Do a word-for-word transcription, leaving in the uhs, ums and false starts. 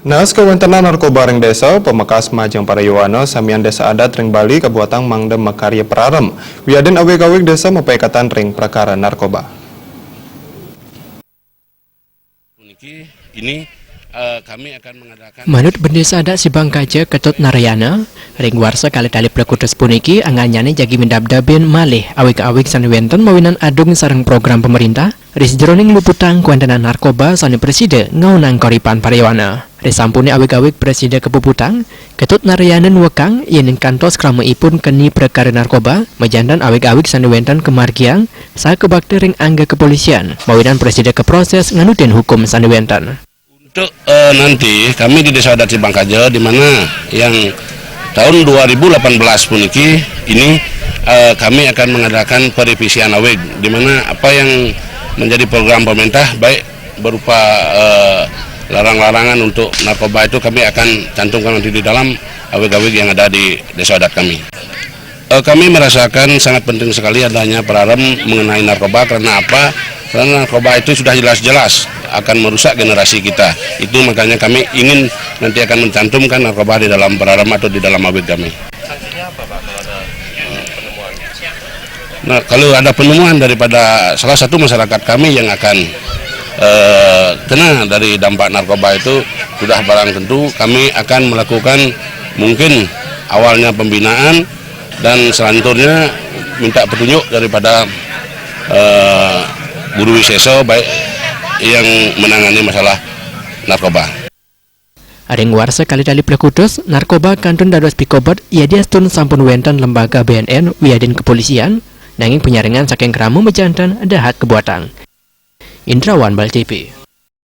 Naas kawéntenan narkoba ring désa, pamekas majeng para yowana samian désa adat ring Bali kabuatang mangda makarya pararem. Wiadin awig-awig désa mapaikatan ring prakara narkoba. Puniki, ini, eh, kami akan mengadakan Manut Bendésa Adat Sibangkaja Ketut Narayana, ring warsa kalih tali plekutus puniki anggannyané jagi mindabdabin malih awig-awig sané wénten mawinan adung sareng program pamerintah ri sajeroning luputang kawéntenan narkoba sané prasida ngaonang kauripan para yowana. Risampuné awig-awig prasida kapuputang, Ketut Narayana nuekang yéning kantos kramaipun keni prakara narkoba, majanten awig-awig sané wénten kamargiang saha kabakta ring angga kepolisian, mawinan prasida kaproses nganutin hukum sané wénten. Untuk, eh, nanti kami di Desa Adat Sibangkaja, di mana yang tahun dua ribu delapan belas puniki ini, eh, kami akan mengadakan perevisian awig, di mana apa yang menjadi program pemerintah, baik berupa, eh, larang-larangan untuk narkoba, itu kami akan cantumkan nanti di dalam awig-awig yang ada di desa adat kami. Eh, kami merasakan sangat penting sekali adanya pararem mengenai narkoba. Karena apa? Karena narkoba itu sudah jelas-jelas akan merusak generasi kita. Itu makanya kami ingin nanti akan mencantumkan narkoba di dalam pararem atau di dalam awig kami. Sanksinya apa, Pak, kalau ada penemuan? Nah, kalau ada penemuan daripada salah satu masyarakat kami yang akan, eh, kena dari dampak narkoba itu, sudah barang tentu kami akan melakukan mungkin awalnya pembinaan dan selanjutnya minta petunjuk daripada, eh, Guru Wisésa, baik yang menangani masalah narkoba. Ring warsa kalih tali plekutus, narkoba kantun dados pikobet yadiastun sampun wénten lembaga B N N wiadin kepolisian, nanging panyarengan saking krama majanten dahat kabuatang. Indrawan Bal T V.